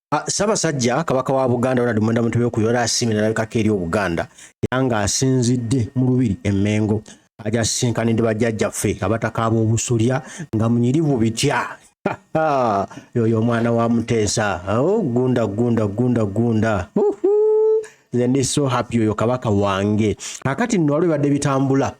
Ssaabasajja Kabaka wa Buganda Ronald Muwenda Mutebi Owookubiri asiimye n'alabikako eri Obuganda era ng'asinzidde mu Lubiri e Mmengo agyasisinkanidde bajjajjaffe abataka ab'obusolya nga munyirivu bitya. Yoyo omwana wa Muteesa. Oh, gunda gunda gunda gunda. Nze ndi so happy, oyo Kabaka wange. Kaakati nno waliwo ebibadde bitambula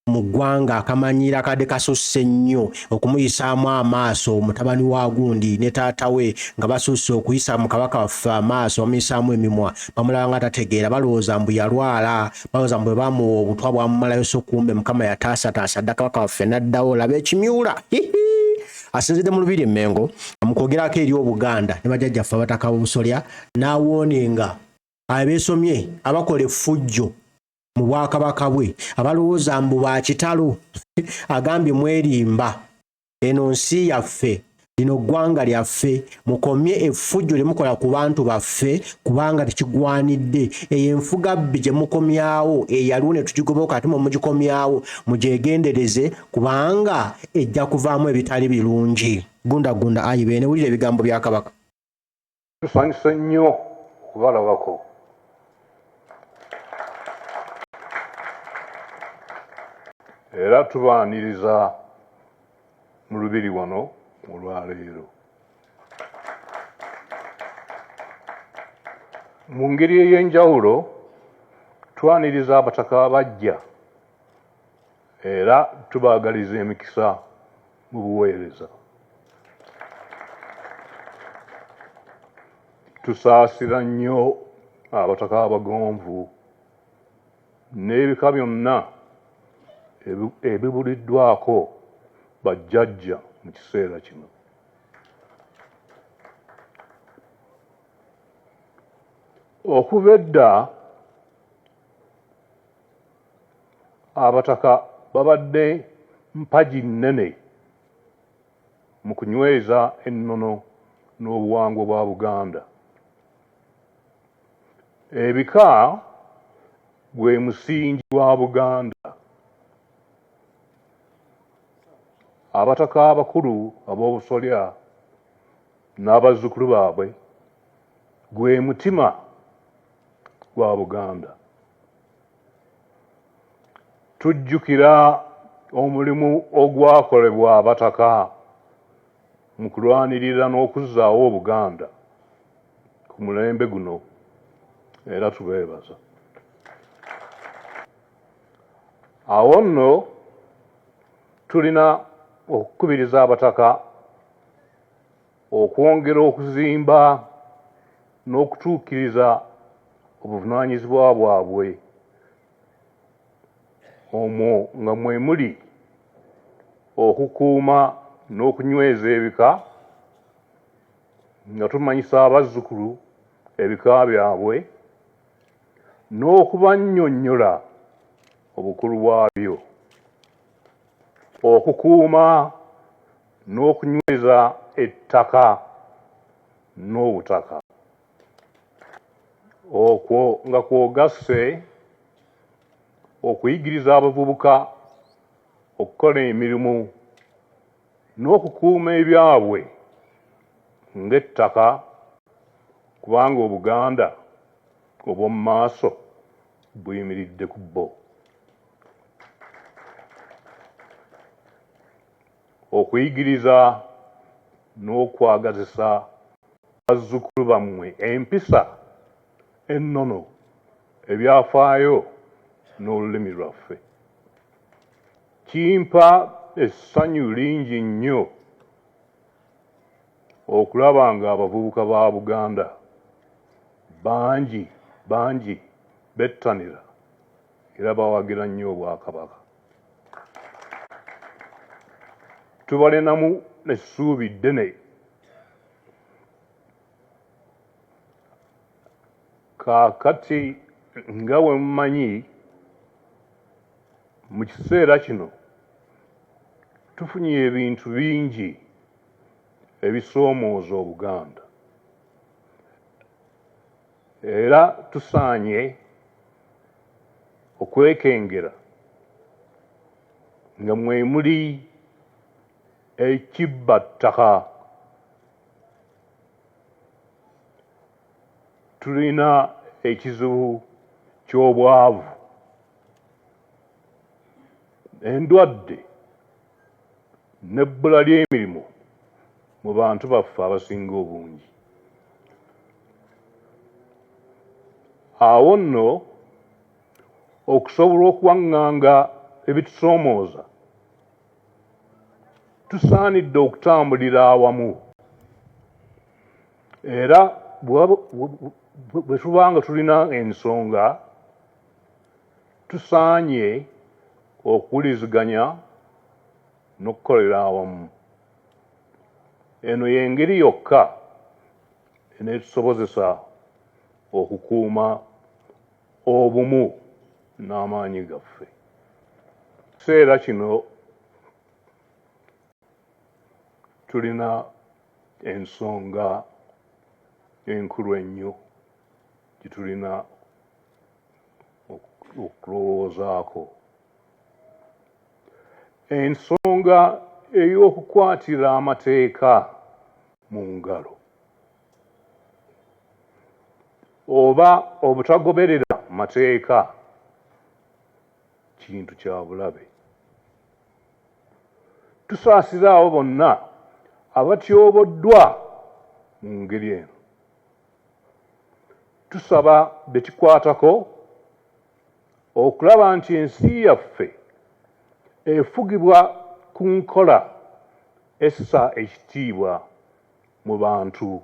mu ggwanga, akamanyiiro akadde kasusse nnyo okumuyisaamu amaaso mutabani wa gundi ne taata we, nga basusse okuyisa mu kabaka waffe amaaso, bamuyisaamu emimwa, bamulaba nga tategeera, balowooza mbu yalwala, balowooza mbu bwe bamuwa obutwa bwamumalayo. So kumbe Mukama yataasataasa dda kabaka waffe n'addawo. Laba ekimyula. Asinzidde mu Lubiri e Mmengo mu kwogerako eri Obuganda ne bajjajjaffe abataka b'obusolya, n'awooninga abeesomye abakola effujjo mu bwakabaka bwe, abalowooza mbu ba kitalo. Agambye, "Mwerimba, eno nsi yaffe, lino ggwanga lyaffe, mukomye effujjo lye mukola ku bantu baffe kubanga tekigwanidde. Eyo enfuga bbi gye mukomyawo, eyaliwo ne tugigobawo, ate mwe mugikomyawo, mugyegendereze kubanga ejja kuvaamu ebitali birungi." Gunda gunda ayi beene, wulira ebigambo bya Kabaka. Tusanyuse nnyo okubalabako era tubaaniriza mu Lubiri wano olwaleero. Mu ngeri ey'enjawulo twaniriza abataka abajja era tubaagaliza emikisa mu buweereza. Tusaasira nnyo abataka abagonvu n'ebika byonna ebibuliddwako bajjajja mu kiseera kino. Okuva edda abataka babadde mpagi nnene mu kunyweza ennono n'obuwangwa bwa Buganda. Ebika gwe musingi gwa Buganda. Abataka abakulu ab'obusolya n'abazzukulu baabwe gwe mutima gwa Buganda. Tujjukira omulimu ogwakolebwa abataka mu kulwanirira n'okuzzaawo Obuganda ku mulembe guno era tubeebaza. Awo nno tulina okukubiriza abataka okwongera okuzimba n'okutuukiriza obuvunaanyizibwa bwabwe, omwo nga mwe muli okukuuma n'okunyweza ebika nga tumanyisa abazzukulu ebika byabwe n'okubannyonnyola obukulu bwabyo, okukuuma n'okunyweza ettaka n'obutaka, okwo nga kw'ogasse okuyigiriza abavubuka okukola emirimu n'okukuuma ebyabwe ng'ettaka, kubanga Obuganda obw'omu maaso buyimiridde ku bo. Okuyigiriza n'okwagazisa bazzukulu bammwe empisa, ennono, ebyafaayo n'olulimi lwaffe. Kimpa essanyu lingi nnyo okulaba ng'abavubuka ba Buganda bangi bangi bettanira era bawagira nnyo Obwakabaka. Tubalinamu essuubi ddene. Kaakati nga bwe mumanyi, mu kiseera kino tufunye ebintu bingi ebisoomooza Obuganda era tusaanye okwekengera nga mwe muli ekibbattaka. Tulina ekizibu ky'obwavu, endwadde n'ebbula ly'emirimu mu bantu baffe abasinga obungi. Awo nno okusobola okuwaŋŋanga ebitusoomooza, tusaanidde okutambulira awamu era bwe tuba nga tulina ensonga tusaanye okuwuliziganya n'okukolera awamu. Eno y'engeri yokka eneetusobozesa okukuuma obumu n'amaanyi gaffe. Kiseera kino tulina ensonga enkulu ennyo gye tulina okulowoozaako. Ensonga ey'okukwatira amateeka mu ngalo oba obutagoberera mateeka kintu kya bulabe. Tusaasira abo bonna abatyoboddwa mu ngeri eno. Tusaba be kikwatako okulaba nti ensi yaffe efugibwa ku nkola essa ekitiibwa mu bantu.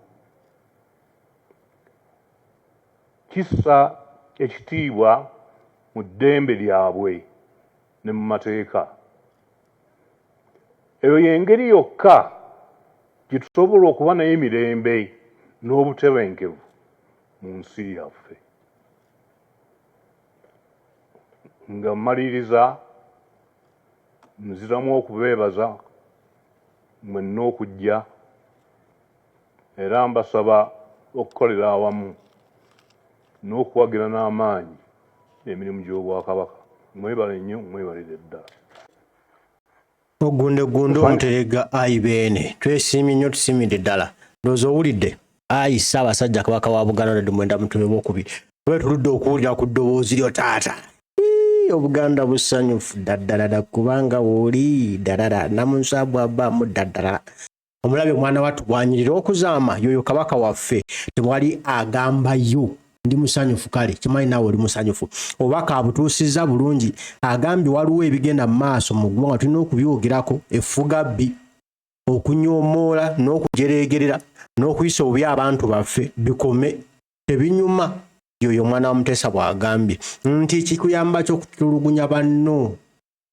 Kissa ekitiibwa mu ddembe lyabwe ne mu mateeka. Eyo y'engeri yokka gye tusobola okuba n'emirembe n'obutebenkevu mu nsi yaffe. Nga mmaliriza, nziramu okubeebaza mwenna okujja era mbasaba okukolera awamu n'okuwagira n'amaanyi emirimu gy'Obwakabaka. Mwebale nnyo, mwebalire ddala. Ogunde gunde omuteregga ayi Beene twesiimye nnyo tusiimidde ddala ndowooza owulidde ayi Ssaabasajja Kabaka wa Buganda Ronald Mwenda Mutebi Owokubiri tube tuludde okuwulira ku ddoboozi lyo taata. Obuganda busanyufu ddadalala kubanga wooli ddalala namunsabwabaamu ddadalala omulabe omwana wattu bwanyirira okuzaama yoyo kabaka waffe tewali agambayo ndi musanyufu kale kimanyi naawe oli musanyufu obubaka abutuusizza bulungi agambye waliwo ebigenda mu maaso mu ggwanga tulina okubyogerako effuga bbi okunyomoola n'okujereegerera n'okuyisa obubi abantu baffe bikome tebinyuma yoyo omwana wa Muteesa bw'agambye nti kikuyamba ki okutulugunya banno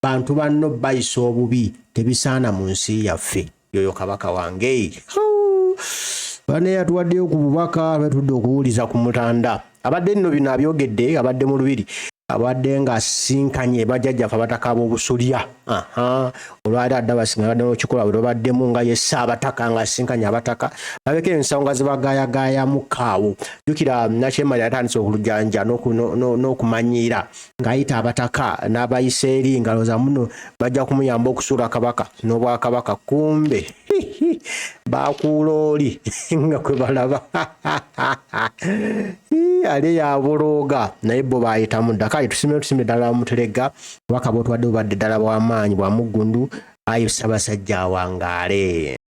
bantu banno bayisa obubi tebisaana mu nsi yaffe yoyo kabaka wange bane yatuwaddeyo ku bubaka betudde okuwuliza ku mutanda abadde nno bino abyogedde abadde mu lubiri abadde nga asinkanye bajjajjaffe abataka ab'obusolya olwali adde abasinga badde n'okikola bwe babaddemu nga ye ssaabataka nga asinkanye abataka babeko ensonga ze bagaayagaayamu kaawo jjukira nakyemali atandise okulujanja n'okumanyiira ng'ayita abataka n'abayisa eri ng'alowooza muno bajja kumuyamba okusuula kabaka n'obwakabaka kumbe bakuula oli nga kwe balaba ali yabolooga naye bo bayitamu dda kale tusime tusime ddala muteregga obubaka bwotwadde bubadde ddala bw'amaanyi bwa muggundu ayi ssabasajja awangaale.